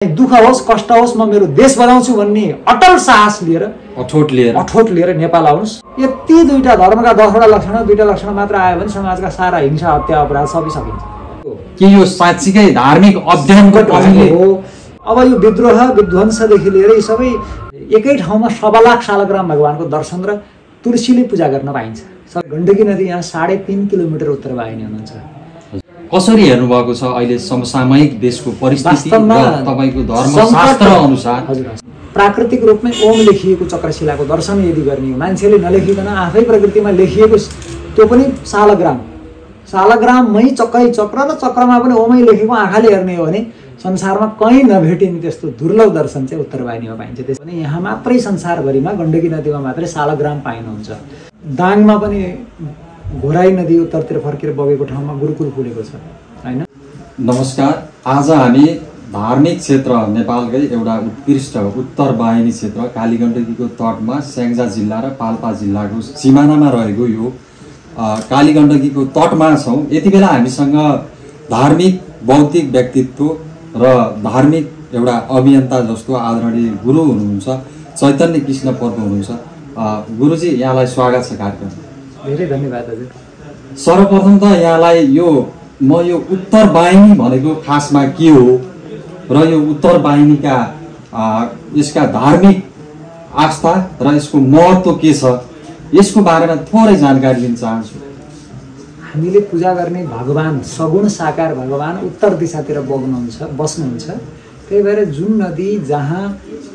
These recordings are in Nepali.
दुःख होस् कष्ट होस् म मेरो देश बनाउँछु भन्ने अटल साहस लिएर अठोट लिएर नेपाल आउनुस्। यति दुईटा धर्मका 10वटा लक्षण दुईटा लक्षण मात्र आयो भने समाजका सारा हिंसा हत्या अपराध सबै सकिन्छ। के यो साँच्चीकै धार्मिक अध्ययनको कमीले हो? अब यो विद्रोह विध्वंसदेखि लिएर यी सबै एकै ठाउँमा 1.25 लाख शालग्राम भगवानको दर्शन र तुलसीले पूजा गर्न पाइन्छ। गण्डकी नदी यहाँ 3.5 किलोमिटर उत्तर वाहिनी हुनुहुन्छ। कसरी हेर्नु भएको छ अहिले समसामयिक देशको परिस्थिति र तपाईको धर्मशास्त्र अनुसार? प्राकृतिक रूपमै ओम लेखिएको चक्रशिलाको दर्शन यदि गर्ने हो, मान्छेले नलेखिकन आफै प्रकृतिमा लेखिएको त्यो पनि सालग्राममै चक्कै चक्र र चक्रमा पनि ओमै लेखेको आँखाले हेर्ने हो भने संसारमा कहीँ नभेटिने त्यस्तो दुर्लभ दर्शन चाहिँ उत्तर वाहिनीमा पाइन्छ। त्यसो भने यहाँ मात्रै संसारभरिमा गण्डकी नदीमा मात्रै सालग्राम पाइनुहुन्छ। दाङमा पनि घोराई नदी उत्तरतिर फर्केर बगेको ठाउँमा गुरुकुल खुलेको छ हैन। नमस्कार, आज हामी धार्मिक क्षेत्र नेपालकै एउटा उत्कृष्ट उत्तर वाहिनी क्षेत्र कालीगण्डकीको तटमा स्याङ्जा जिल्ला र पाल्पा जिल्लाको सिमानामा रहेको यो कालीगण्डकीको तटमा छौँ। यति बेला हामीसँग धार्मिक बौद्धिक व्यक्तित्व र धार्मिक एउटा अभियन्ता जस्तो आदरणीय गुरु हुनुहुन्छ चैतन्य कृष्ण प्रभु हुनुहुन्छ। गुरुजी, यहाँलाई स्वागत छ कार्यक्रम। धेरै धन्यवाद हजुर। सर्वप्रथम त यहाँलाई यो उत्तर वाहिनी भनेको खासमा के हो र यो उत्तर वाहिनीका यसका धार्मिक आस्था र यसको महत्त्व के छ, यसको बारेमा थोरै जानकारी लिन चाहन्छु। हामीले पूजा गर्ने भगवान सगुण साकार भगवान उत्तर दिशातिर बस्नुहुन्छ। त्यही भएर जुन नदी जहाँ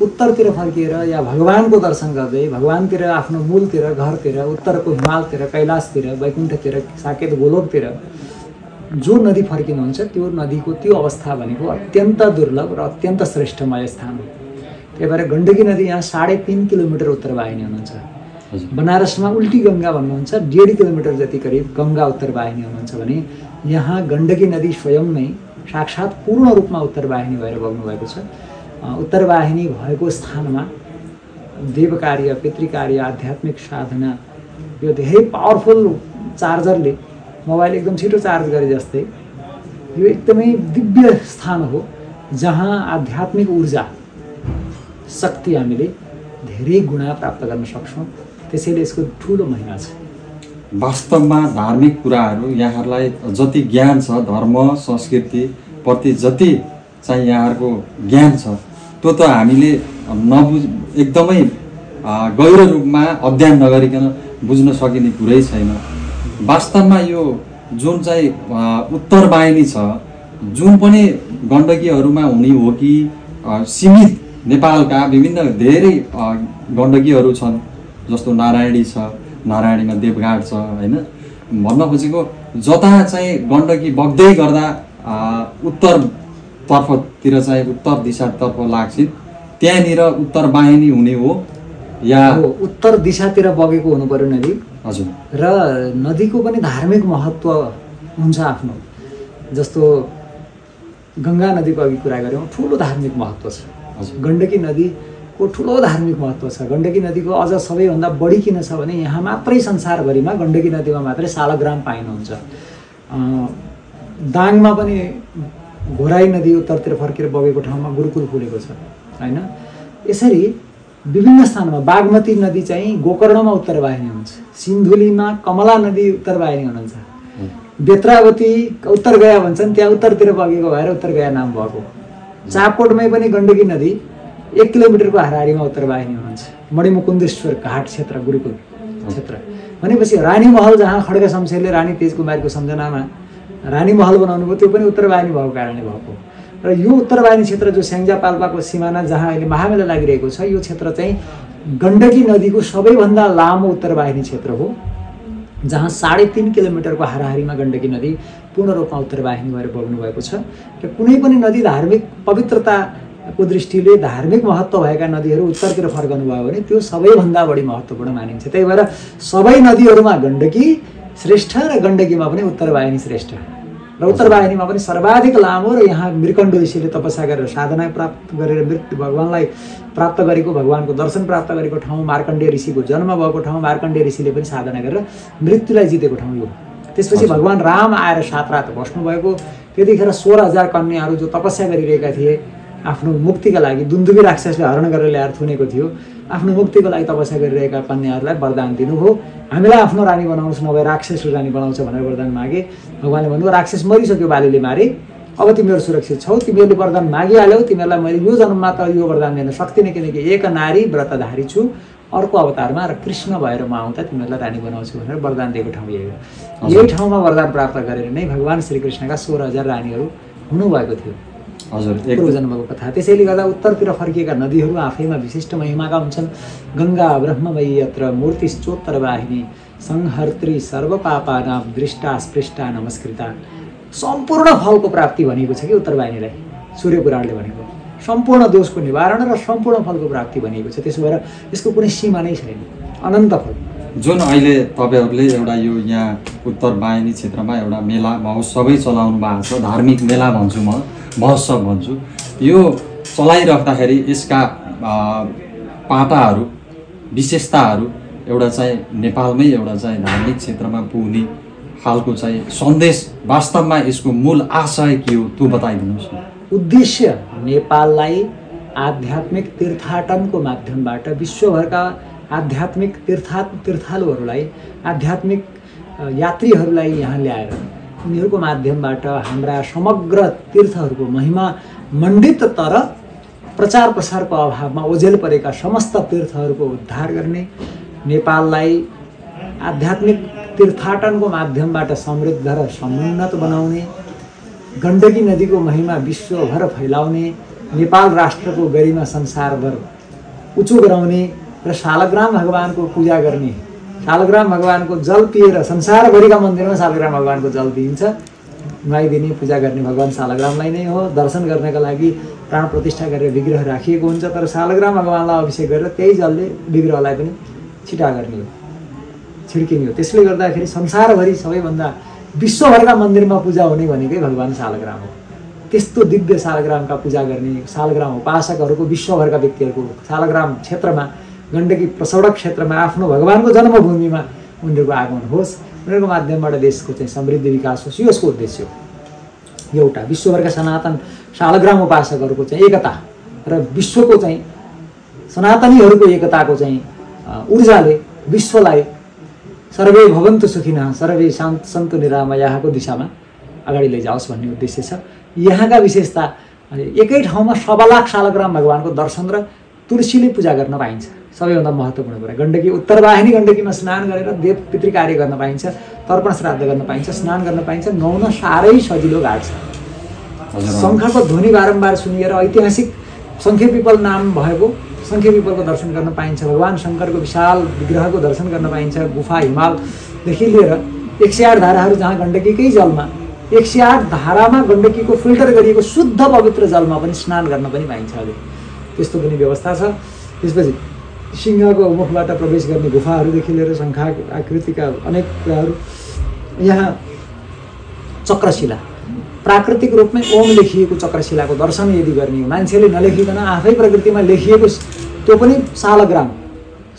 उत्तरतिर फर्किएर या भगवानको दर्शन गर्दै भगवानतिर आफ्नो मूलतिर घरतिर उत्तरको हिमालतिर कैलाशतिर वैकुण्ठतिर साकेत गोलोकतिर जो नदी फर्किनुहुन्छ त्यो नदीको त्यो अवस्था भनेको अत्यन्त दुर्लभ र अत्यन्त श्रेष्ठमय स्थान हो। त्यही भएर गण्डकी नदी यहाँ 3.5 किलोमिटर उत्तर वाहिनी हुनुहुन्छ। बनारसमा उल्टी गङ्गा भन्नुहुन्छ 1.5 किलोमिटर जति करिब गङ्गा उत्तर वाहिनी हुनुहुन्छ भने यहाँ गण्डकी नदी स्वयं नै साक्षात पूर्ण रूपमा उत्तर वाहिनी भएर बग्नु भएको छ। उत्तर वाहिनी भएको स्थानमा देव कार्य पितृकार्य आध्यात्मिक साधना यो धेरै पावरफुल चार्जरले मोबाइल एकदम छिटो चार्ज गरे जस्तै यो एकदमै दिव्य स्थान हो जहाँ आध्यात्मिक ऊर्जा शक्ति हामीले धेरै गुणा प्राप्त गर्न सक्छौँ। त्यसैले यसको ठुलो महिमा छ। वास्तवमा धार्मिक कुराहरू यहाँहरूलाई जति ज्ञान छ धर्म संस्कृति प्रति जति चाहिँ यहाँहरूको ज्ञान छ त्यो त हामीले एकदमै गहिरो रूपमा अध्ययन नगरिकन बुझ्न सकिने कुरै छैन। वास्तवमा यो जुन चाहिँ उत्तर वाहिनी छ जुन पनि गण्डकीहरूमा हुने हो कि सीमित नेपालका विभिन्न धेरै गण्डकीहरू छन् जस्तो नारायणी छ, नारायणीमा देवघाट छ हैन। भन्न खोजेको जता चाहिँ गण्डकी बग्दै गर्दा उत्तरतर्फतिर चाहिँ उत्तर दिशातर्फ लाग्छ त्यहाँनिर उत्तर वाहिनी हुने हो या उत्तर दिशातिर बगेको हुनु पर्यो नदी। हजुर। र नदीको पनि धार्मिक महत्त्व हुन्छ आफ्नो। जस्तो गङ्गा नदीको अघि कुरा गऱ्यौँ ठुलो धार्मिक महत्त्व छ। गण्डकी नदीको ठुलो धार्मिक महत्त्व छ। गण्डकी नदीको अझ सबैभन्दा बढी किन छ भने यहाँ मात्रै संसारभरिमा गण्डकी नदीमा मात्रै सालग्राम पाइनुहुन्छ। दाङमा पनि घोराई नदी उत्तरतिर फर्केर बगेको ठाउँमा गुरुकुल खुलेको छ हैन। यसरी विभिन्न स्थानमा बागमती नदी चाहिँ गोकर्णमा उत्तर वाहिनी हुन्छ। सिन्धुलीमा कमला नदी उत्तर वाहिनी हुनुहुन्छ। बेत्रावती उत्तर गया भन्छन्, त्यहाँ उत्तरतिर बगेको भएर उत्तर गया नाम भएको। चापकोटमै पनि गण्डकी नदी 1 किलोमिटरको हाराहारीमा उत्तर वाहिनी हुनुहुन्छ। मणिमुकुन्देश्वर घाट क्षेत्र गुरुकुल क्षेत्र भनेपछि रानी महल जहाँ खड्ग शमशेरले रानी तेजकुमारीको सम्झनामा रानी महल बनाउनु भयो त्यो पनि उत्तर वाहिनी भएको कारणले भएको। र यो उत्तर वाहिनी क्षेत्र जो स्याङ्जा पाल्पाको सिमाना जहाँ अहिले महामेला लागिरहेको छ यो क्षेत्र चाहिँ गण्डकी नदीको सबैभन्दा लामो उत्तर वाहिनी क्षेत्र हो जहाँ 3.5 किलोमिटरको हाराहारीमा गण्डकी नदी पूर्ण रूपमा उत्तर वाहिनी भएर बग्नु भएको छ। र कुनै पनि नदी धार्मिक पवित्रताको दृष्टिले धार्मिक महत्त्व भएका नदीहरू उत्तरतिर फर्कनु भयो भने त्यो सबैभन्दा बढी महत्त्वपूर्ण मानिन्छ। त्यही भएर सबै नदीहरूमा गण्डकी श्रेष्ठ र गण्डकीमा पनि उत्तर वाहिनी श्रेष्ठ र उत्तर वाहिनीमा पनि सर्वाधिक लामो र यहाँ मृकण्ड ऋषिले तपस्या गरेर साधना प्राप्त गरेर मृत्यु भगवानलाई प्राप्त गरेको भगवानको दर्शन प्राप्त गरेको ठाउँ मार्कण्डेय ऋषिको जन्म भएको ठाउँ मार्कण्डेय ऋषिले पनि साधना गरेर मृत्युलाई जितेको ठाउँ यो। त्यसपछि भगवान राम आएर 7 रात बस्नुभएको त्यतिखेर 16,000 कन्याहरू जो तपस्या गरिरहेका थिए आफ्नो मुक्तिका लागि दुन्दुभी राक्षसले हरण गरेर ल्याएर थुनेको थियो। आफ्नो मुक्तिको लागि तपस्या गरिरहेका कन्याहरूलाई वरदान दिनुभयो, हामीलाई आफ्नो रानी बनाउनुहोस् नभए राक्षसले रानी बनाउँछ भनेर वरदान मागे। भगवान्ले भन्नुभयो राक्षस मरिसक्यो, बालीले मारे, अब तिमीहरू सुरक्षित छौ, तिमीहरूले वरदान मागिहाल्यौ, तिमीहरूलाई मैले यो जन्ममा त यो वरदान दिन सक्दिनँ किनकि एक नारी व्रतधारी छु, अर्को अवतारमा र कृष्ण भएर म आउँदा तिमीहरूलाई रानी बनाउँछु भनेर वरदान दिएको ठाउँ यही हो। यही ठाउँमा वरदान प्राप्त गरेर नै भगवान् श्रीकृष्णका 16,000 रानीहरू हुनुभएको थियो हजुर, पूर्व जन्मको कथा। त्यसैले गर्दा उत्तरतिर फर्किएका नदीहरू आफैमा विशिष्ट महिमाका हुन्छन्। गङ्गा ब्रह्ममयी यत्र मूर्तिश्चोत्तर वाहिनी संहर्त्री सर्वपापानां दृष्टा स्पृष्टा नमस्कृता। सम्पूर्ण फलको प्राप्ति भनेको छ कि उत्तरवाहिनीलाई, सूर्य पुराणले भनेको सम्पूर्ण दोषको निवारण र सम्पूर्ण फलको प्राप्ति भनिएको छ। त्यसो भएर यसको कुनै सीमा नै छैन, अनन्त फल। जुन अहिले तपाईँहरूले एउटा यो यहाँ उत्तरवाहिनी क्षेत्रमा एउटा मेला महोत्सवै चलाउनु भएको छ, धार्मिक मेला भन्छु म, महोत्सव भन्छु, यो चलाइराख्दाखेरि यसका पाटाहरू विशेषताहरू एउटा चाहिँ नेपालमै एउटा चाहिँ धार्मिक क्षेत्रमा पुग्ने खालको चाहिँ सन्देश वास्तवमा यसको मूल आशय के हो त्यो बताइदिनुहोस् न। उद्देश्य नेपाललाई आध्यात्मिक तीर्थाटनको माध्यमबाट विश्वभरका आध्यात्मिक तीर्थालुहरूलाई आध्यात्मिक यात्रीहरूलाई यहाँ ल्याएर उनीहरूको माध्यमबाट हाम्रा समग्र तीर्थहरूको महिमा मण्डित तर प्रचार प्रसारको अभावमा ओझेल परेका समस्त तीर्थहरूको उद्धार गर्ने, नेपाललाई आध्यात्मिक तीर्थाटनको माध्यमबाट समृद्ध र समुन्नत बनाउने, गण्डकी नदीको महिमा विश्वभर फैलाउने, नेपाल राष्ट्रको गरिमा संसारभर उच्च गराउने र शालग्राम भगवानको पूजा गर्ने। शालग्राम भगवानको जल पिएर संसारभरिका मन्दिरमा शालग्राम भगवानको जल दिइन्छ, नुहाइदिने पूजा गर्ने भगवान शालग्रामलाई नै हो। दर्शन गर्नका लागि प्राण प्रतिष्ठा गरेर विग्रह राखिएको हुन्छ, तर शालग्राम भगवानलाई अभिषेक गरेर त्यही जलले विग्रहलाई पनि छिटा गर्ने हो, छिड्किने हो। त्यसले गर्दाखेरि संसारभरि सबैभन्दा विश्वभरका मन्दिरमा पूजा हुने भनेकै भगवान शालग्राम हो। त्यस्तो दिव्य शालग्रामका पूजा गर्ने, शालग्राम उपासकहरूको विश्वभरका व्यक्तिहरूको शालग्राम क्षेत्रमा, गण्डकी प्रसौडक क्षेत्रमा आफ्नो भगवानको जन्मभूमिमा उनीहरूको आगमन होस्, उनीहरूको माध्यमबाट देशको चाहिँ समृद्धि विकास होस्, यो यसको उद्देश्य हो। एउटा विश्वभरका सनातन शालग्राम उपासकहरूको चाहिँ एकता र विश्वको चाहिँ सनातनीहरूको एकताको चाहिँ ऊर्जाले विश्वलाई सर्वे भवन्तु सुखिनः सर्वे सन्तु निरामयाको दिशामा अगाडि लैजाओस् भन्ने उद्देश्य छ। यहाँका विशेषता एकै ठाउँमा 1.25 लाख शालग्राम भगवानको दर्शन र तुलसीले पूजा गर्न पाइन्छ। सबैभन्दा महत्त्वपूर्ण कुरा, गण्डकी उत्तरवाहिनी गण्डकीमा स्नान गरेर देव पितृ कार्य गर्न पाइन्छ, तर्पण श्राद्ध गर्न पाइन्छ, स्नान गर्न पाइन्छ, नुहाउन साह्रै सजिलो घाट छ। शङ्खको ध्वनि बारम्बार सुनिएर ऐतिहासिक शङ्खे पिपल नाम भएको शङ्खे पिपलको दर्शन गर्न पाइन्छ, भगवान शङ्करको विशाल विग्रहको दर्शन गर्न पाइन्छ, गुफा हिमालदेखि लिएर 108 धाराहरू जहाँ गण्डकीकै जलमा 108 धारामा गण्डकीको फिल्टर गरिएको शुद्ध पवित्र जलमा पनि स्नान गर्न पनि पाइन्छ। अहिले त्यस्तो पनि व्यवस्था छ। त्यसपछि सिंहको मुखबाट प्रवेश गर्ने गुफाहरूदेखि लिएर शङ्ख आकृतिका अनेक कुराहरू, यहाँ चक्रशिला प्राकृतिक रूपमै ओम लेखिएको चक्रशिलाको दर्शन यदि गर्ने हो, मान्छेले नलेखिकन आफै प्रकृतिमा लेखिएको त्यो पनि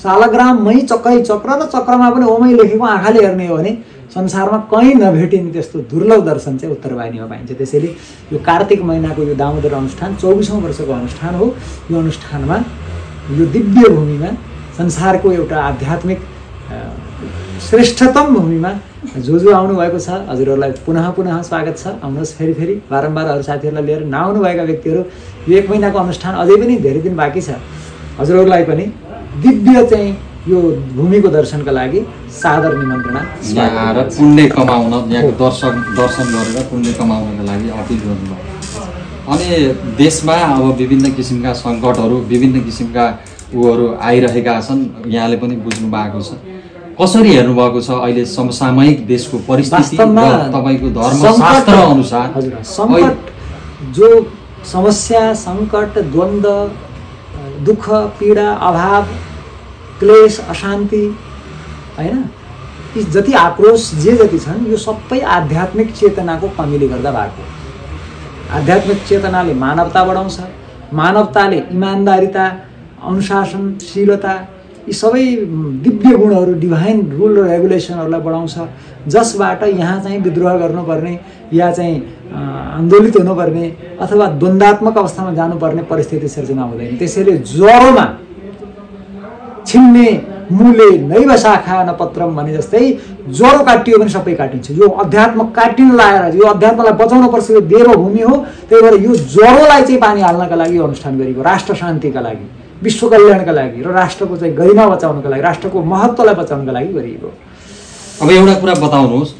शालग्राममै चक्रै चक्र र चक्रमा पनि ओमै लेखेको आँखाले हेर्ने हो भने संसारमा कहीँ नभेटिने त्यस्तो दुर्लभ दर्शन चाहिँ उत्तरवाहिनीमा पाइन्छ। त्यसैले यो कार्तिक महिनाको यो दामोदर अनुष्ठान 24औं वर्षको अनुष्ठान हो। यो अनुष्ठानमा यो दिव्य भूमिमा संसारको एउटा आध्यात्मिक श्रेष्ठतम भूमिमा जो आउनुभएको छ हजुरहरूलाई पुनः पुनः स्वागत छ। आउनुहोस् फेरि बारम्बार अरू साथीहरूलाई लिएर नआउनुभएका व्यक्तिहरू, यो 1 महिनाको अनुष्ठान अझै पनि धेरै दिन बाँकी छ। हजुरहरूलाई पनि दिव्य चाहिँ यो भूमिको दर्शनका लागि सादर निमन्त्रणा, यहाँ पुण्य कमाउन, यहाँको दर्शन गरेर पुण्य कमाउनका लागि अपिल गर्नुभयो। अनि देशमा अब विभिन्न किसिमका सङ्कटहरू, विभिन्न किसिमका उहरू आइरहेका छन्, यहाँले पनि बुझ्नु भएको छ। कसरी हेर्नुभएको छ अहिले समसामयिक देशको परिस्थिति र तपाईँको धर्मशास्त्र अनुसार? सङ्कट, जो समस्या, सङ्कट, द्वन्द्व, दुःख, पीडा, अभाव, क्लेश, अशान्ति, होइन, यी जति आक्रोश जे जति छन् यो सबै आध्यात्मिक चेतनाको कमीले गर्दा भएको। आध्यात्मिक चेतनाले मानवता बढाउँछ, मानवताले इमान्दारिता, अनुशासनशीलता, यी सबै दिव्य गुणहरू डिभाइन रुल र रेगुलेसनहरूलाई बढाउँछ जसबाट यहाँ चाहिँ विद्रोह गर्नुपर्ने या चाहिँ आन्दोलित हुनुपर्ने अथवा द्वन्द्वात्मक अवस्थामा जानुपर्ने परिस्थिति सिर्जना हुँदैन। त्यसैले ज्वरोमा छिन्ने मूले नैव शाखा न पत्रम भने जस्तै ज्वरो काटियो भने सबै काटिन्छ। यो अध्यात्म काटिन लाएर यो अध्यात्मलाई बचाउन पर्छ, यो देवभूमि हो। त्यही भएर यो ज्वरोलाई चाहिँ पानी हाल्नका लागि अनुष्ठान गरेको, राष्ट्र शान्तिका लागि, विश्व कल्याणका लागि र राष्ट्रको चाहिँ गरिमा बचाउनका लागि, राष्ट्रको महत्त्वलाई बचाउनका लागि गरिएको। अब एउटा कुरा बताउनुहोस्,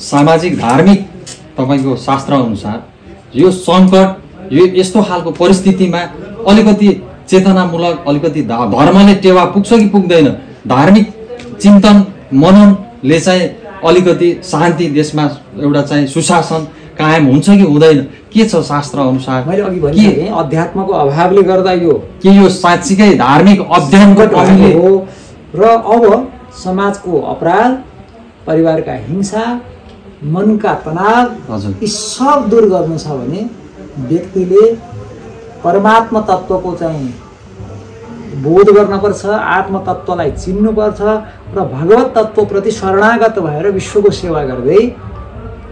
सामाजिक धार्मिक तपाईँको शास्त्र अनुसार यो सङ्कट, यो यस्तो खालको परिस्थितिमा अलिकति चेतनामूलक, अलिकति धर्मले टेवा पुग्छ कि पुग्दैन? धार्मिक चिन्तन मननले चाहिँ अलिकति शान्ति देशमा एउटा चाहिँ सुशासन कायम हुन्छ कि हुँदैन? के छ शास्त्र अनुसार? मैले अघि भने अध्यात्मको अभावले गर्दा यो साँच्चीकै धार्मिक अध्ययनको कमीले हो र अब समाजको अपराध, परिवारका हिंसा, मनका तनाव यी सब दूर गर्नु छ भने व्यक्तिले परमात्मा तत्त्वको चाहिँ बोध गर्नुपर्छ, आत्म तत्त्वलाई चिन्नुपर्छ र भगवत तत्त्वप्रति शरणागत भएर विश्वको सेवा गर्दै,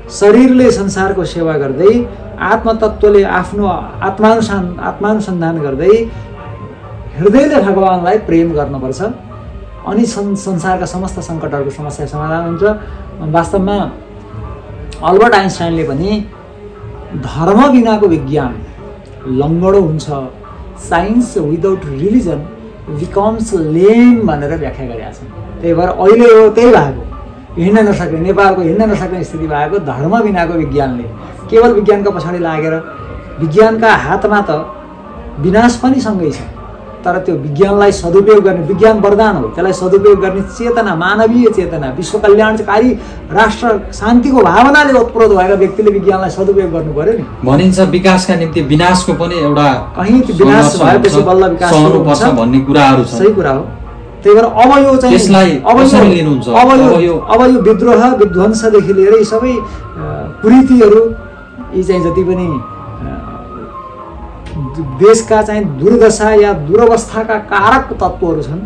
शरीरले संसारको सेवा गर्दै, आत्म तत्त्वले आफ्नो आत्मानुसन्धान गर्दै हृदयले भगवानलाई प्रेम गर्नुपर्छ। अनि संसारका समस्त सङ्कटहरूको समस्या समाधान हुन्छ। वास्तवमा अल्बर्ट आइन्स्टाइनले पनि धर्म बिनाको विज्ञान लङ्गडो हुन्छ, साइन्स विदाउट रिलिजन बिकम्स लेम भनेर व्याख्या गरेका छन्। त्यही भएर अहिले हो त्यही भएको, हिँड्न नसक्ने, नेपालको हिँड्न नसक्ने स्थिति भएको धर्म बिनाको विज्ञानले। केवल विज्ञानका पछाडि लागेर विज्ञानका हातमा त विनाश पनि सँगै छ, तर त्यो विज्ञानलाई सदुपयोग गर्ने, विज्ञान वरदान हो, त्यसलाई सदुपयोग गर्ने चेतना, मानवीय चेतना, विश्व कल्याणकारी राष्ट्र शान्तिको भावनाले उत्प्रोत भएका व्यक्तिले विज्ञानलाई सदुपयोग गर्नु पर्यो नि। भनिन्छ विकासका निम्ति विनाशको पनि एउटा कहीँ विनाश भएपछि बल्ल विकास हुन्छ भन्ने कुराहरू छन्। सही कुरा हो। त्यही भएर अब यो चाहिँ अब यो विद्रोह विध्वंसदेखि लिएर यी सबै कुरीतिहरू, यी चाहिँ जति पनि देशका चाहिँ दुर्दशा या दुरवस्थाका कारक तत्त्वहरू छन्,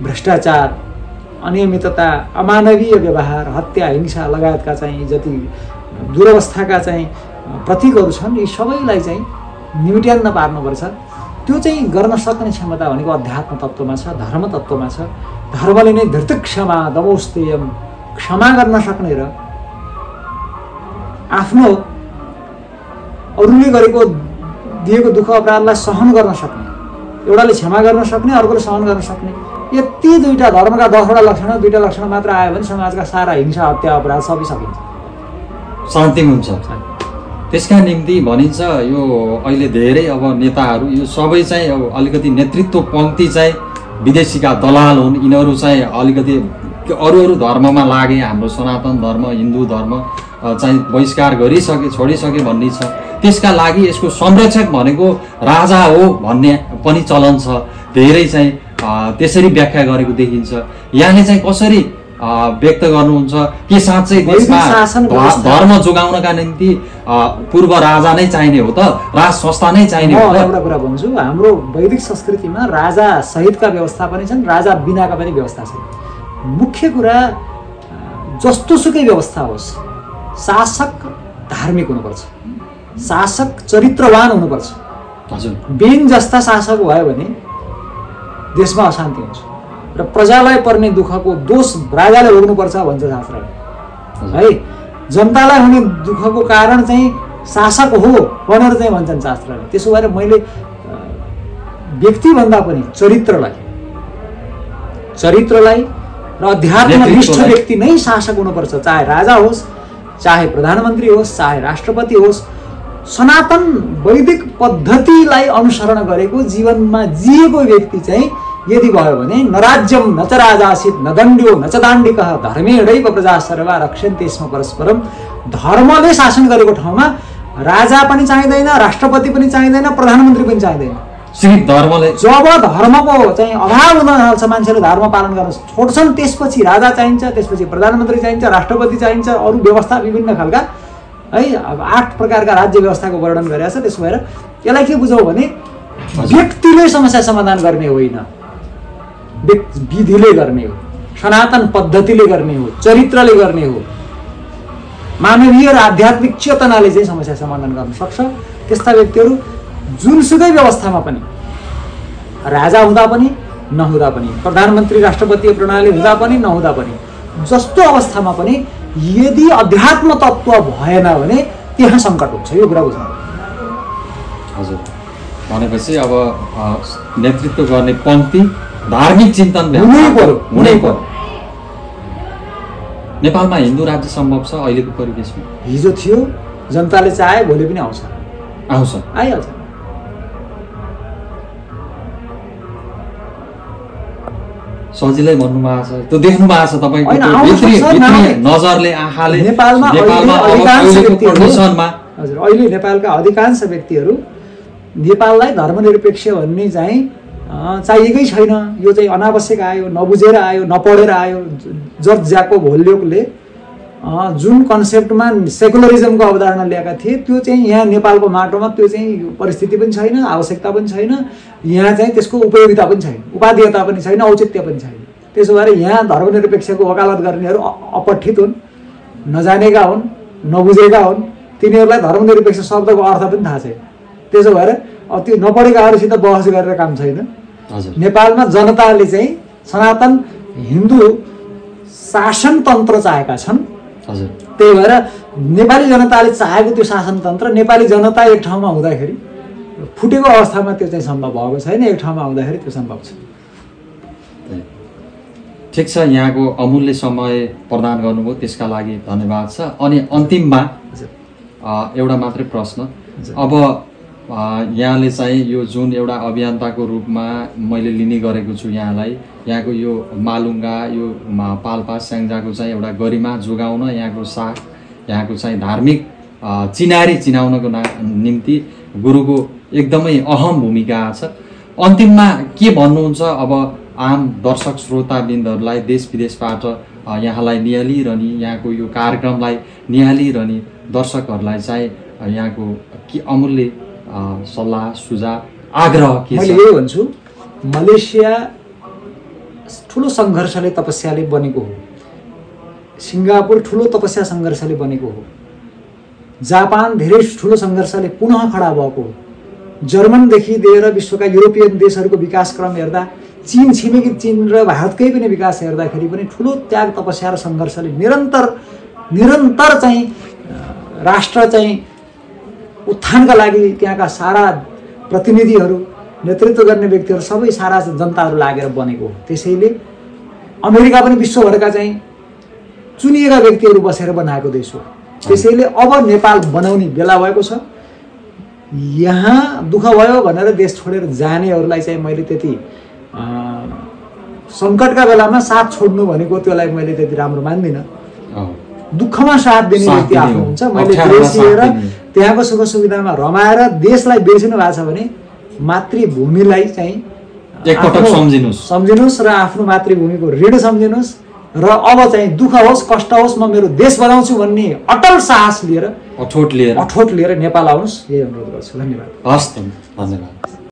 भ्रष्टाचार, अनियमितता, अमानवीय व्यवहार, हत्या, हिंसा लगायतका चाहिँ जति दुरवस्थाका चाहिँ प्रतीकहरू छन्, यी सबैलाई चाहिँ निम्ट्यान्न पार्नुपर्छ। त्यो चाहिँ गर्न सक्ने क्षमता भनेको अध्यात्म तत्त्वमा छ, धर्म तत्त्वमा छ। धर्मले नै धृत क्षमा दमोस्तेयम, क्षमा गर्न सक्ने र आफ्नो अरूले गरेको दिएको दुःख अपराधलाई सहन गर्न सक्ने, एउटाले क्षमा गर्न सक्ने, अर्कोले सहन गर्न सक्ने, यति दुईटा धर्मका 10वटा लक्षण, दुईटा लक्षण मात्र आयो भने समाजका सारा हिंसा, हत्या, अपराध सबै सकिन्छ, शान्ति हुन्छ। त्यसका निम्ति भनिन्छ यो अहिले धेरै अब नेताहरू यो सबै चाहिँ अब अलिकति नेतृत्व पङ्क्ति चाहिँ विदेशीका दलाल हुन्। यिनीहरू चाहिँ अलिकति अरू धर्ममा लागे, हाम्रो सनातन धर्म, हिन्दू धर्म चाहिँ बहिष्कार गरिसके, छोडिसके भन्ने छ। त्यसका लागि यसको संरक्षक भनेको राजा हो भन्ने पनि चलन छ। धेरै चाहिँ त्यसरी व्याख्या गरेको देखिन्छ। यहाँले चाहिँ कसरी व्यक्त गर्नुहुन्छ? के साँच्चै देशमा धर्म जोगाउनका निम्ति पूर्व राजा नै चाहिने हो त, राज संस्था नै चाहिने हो त? एउटा कुरा भन्छु, हाम्रो वैदिक संस्कृतिमा राजा सहितका व्यवस्था पनि छन्, राजा बिनाका पनि व्यवस्था छन्। मुख्य कुरा जस्तोसुकै व्यवस्था होस्, शासक धार्मिक हुनुपर्छ, शासक चरित्रवान हुनुपर्छ। हजुर, बिन जस्ता शासक भयो भने देशमा अशान्ति हुन्छ र प्रजालाई पर्ने दुःखको दोष राजाले भोग्नुपर्छ भन्छ शास्त्रले है। जनतालाई हुने दुःखको कारण चाहिँ शासक हो भनेर चाहिँ भन्छन् शास्त्रले। त्यसो भएर मैले व्यक्तिभन्दा पनि चरित्रलाई र अध्यात्मनिष्ठ व्यक्ति नै शासक हुनुपर्छ। चाहे राजा होस्, चाहे प्रधानमन्त्री होस्, चाहे राष्ट्रपति होस्, सनातन वैदिक पद्धतिलाई अनुसरण गरेको जीवनमा जिएको व्यक्ति चाहिँ यदि भयो भने न राज्यम न च राजासित न दण्ड्यो न च दाण्डिकः धर्मेणैव प्रजा सर्वा रक्षन्ते स्म परस्परम। धर्मले शासन गरेको ठाउँमा राजा पनि चाहिँदैन, राष्ट्रपति पनि चाहिँदैन, प्रधानमन्त्री पनि चाहिँदैन। सिर्फ धर्मले, जब धर्मको चाहिँ अभाव हुन थाल्छ, मान्छेले धर्म पालन गर्न छोड्छन्, त्यसपछि राजा चाहिन्छ, त्यसपछि प्रधानमन्त्री चाहिन्छ, राष्ट्रपति चाहिन्छ, अरू व्यवस्था विभिन्न खालका है 8 प्रकारका राज्य व्यवस्थाको वर्णन गरेको छ। त्यसो भएर यसलाई के बुझौँ भने व्यक्तिले समस्या समाधान गर्ने होइन, विधिले गर्ने हो, सनातन पद्धतिले गर्ने हो, चरित्रले गर्ने हो, मानवीय र आध्यात्मिक चेतनाले चाहिँ समस्या समाधान गर्न सक्छ। त्यस्ता व्यक्तिहरू जुनसुकै व्यवस्थामा पनि, राजा हुँदा पनि नहुँदा पनि, प्रधानमन्त्री राष्ट्रपतीय प्रणाली हुँदा पनि नहुँदा पनि, जस्तो अवस्थामा पनि यदि अध्यात्म तत्त्व भएन भने त्यहाँ सङ्कट हुन्छ। यो कुरा बुझ्नु। हजुर, भनेपछि अब नेतृत्व गर्ने पङ्क्ति धार्मिक चिन्तन हुनै पर्यो। नेपालमा हिन्दू राज्य सम्भव छ अहिलेको परिवेशमा? हिजो थियो, जनताले चाहे भोलि पनि आउँछ, आइहाल्छ। सजिलै भन्नु भएको छ, त्यो देख्नु भएको छ तपाईँको नजरले, आँखाले। नेपालमा हजुर, अहिले नेपालका अधिकांश व्यक्तिहरू नेपाललाई धर्मनिरपेक्ष भन्ने चाहिँ चाहिएकै छैन। यो चाहिँ अनावश्यक आयो, नबुझेर आयो, नपढेर आयो। जर्ज ज्याकोब होल्योकले जुन कन्सेप्टमा सेकुलरिजमको अवधारणा ल्याएका थिए त्यो चाहिँ यहाँ नेपालको माटोमा त्यो चाहिँ परिस्थिति पनि छैन, आवश्यकता पनि छैन, यहाँ चाहिँ त्यसको उपयोगिता पनि छैन, उपादेयता पनि छैन, औचित्य पनि छैन। त्यसो भएर यहाँ धर्मनिरपेक्षको वकालत गर्नेहरू अपठित हुन्, नजानेका हुन्, नबुझेका हुन्, तिनीहरूलाई धर्मनिरपेक्ष शब्दको अर्थ पनि थाहा छैन। त्यसो भएर अब त्यो नपढेकाहरूसित बहस गरेर काम छैन। नेपालमा जनताले चाहिँ सनातन हिन्दू शासनतन्त्र चाहेका छन्। त्यही भएर नेपाली जनताले चाहेको त्यो शासनतन्त्र नेपाली जनता एक ठाउँमा हुँदाखेरि फुटेको अवस्थामा त्यो चाहिँ सम्भव भएको छैन, एक ठाउँमा हुँदाखेरि त्यो सम्भव छ। ठिक छ, यहाँको अमूल्य समय प्रदान गर्नुभयो, त्यसका लागि धन्यवाद छ। अनि अन्तिममा एउटा मात्रै प्रश्न, अब यहाँले चाहिँ यो जुन एउटा अभियन्ताको रूपमा मैले लिने गरेको छु यहाँलाई, यहाँको यो मालुङ्गा, यो पाल्पा स्याङ्जाको चाहिँ एउटा गरिमा जोगाउन, यहाँको साख, यहाँको चाहिँ धार्मिक चिनारी चिनाउनको निम्ति गुरुको एकदमै अहम भूमिका छ। अन्तिममा के भन्नुहुन्छ अब आम दर्शक श्रोताबिन्दहरूलाई, देश विदेशबाट यहाँलाई निहालिरहने, यहाँको यो कार्यक्रमलाई निहालिरहने दर्शकहरूलाई चाहिँ यहाँको के अमूल्य सल्लाह सुझाव आग्रह के छ? मैले यही भन्छु, मलेसिया ठुलो सङ्घर्षले तपस्याले बनेको हो, सिङ्गापुर ठुलो तपस्या सङ्घर्षले बनेको हो, जापान धेरै ठुलो सङ्घर्षले पुनः खडा भएको हो, जर्मनदेखि लिएर विश्वका युरोपियन देशहरूको विकासक्रम हेर्दा, चीन, छिमेकी चीन र भारतकै पनि विकास हेर्दाखेरि पनि ठुलो त्याग तपस्या र सङ्घर्षले निरन्तर चाहिँ राष्ट्र चाहिँ उत्थानका लागि त्यहाँका सारा प्रतिनिधिहरू, नेतृत्व गर्ने व्यक्तिहरू सबै सारा जनताहरू लागेर बनेको हो। त्यसैले अमेरिका पनि विश्वभरका चाहिँ चुनिएका व्यक्तिहरू बसेर बनाएको देश हो। त्यसैले अब नेपाल बनाउने बेला भएको छ। यहाँ दुःख भयो भनेर देश छोडेर जानेहरूलाई चाहिँ मैले त्यति सङ्कटका बेलामा साथ छोड्नु भनेको त्यसलाई मैले त्यति राम्रो मान्दिनँ। दुःखमा साथ दिने व्यक्ति आफ्नो हुन्छ। मैले देश लिएर त्यहाँको सुख सुविधामा रमाएर देशलाई बिर्सिनु भएको छ भने मातृभूमिलाई चाहिँ एकपटक सम्झिनुहोस् र आफ्नो मातृभूमिको ऋण सम्झिनुहोस् र अब चाहिँ दुःख होस् कष्ट होस् म मेरो देश बनाउँछु भन्ने अटल साहस लिएर, अठोट लिएर नेपाल आउनुहोस्, यही अनुरोध गर्छु। धन्यवाद। हस्, धन्यवाद।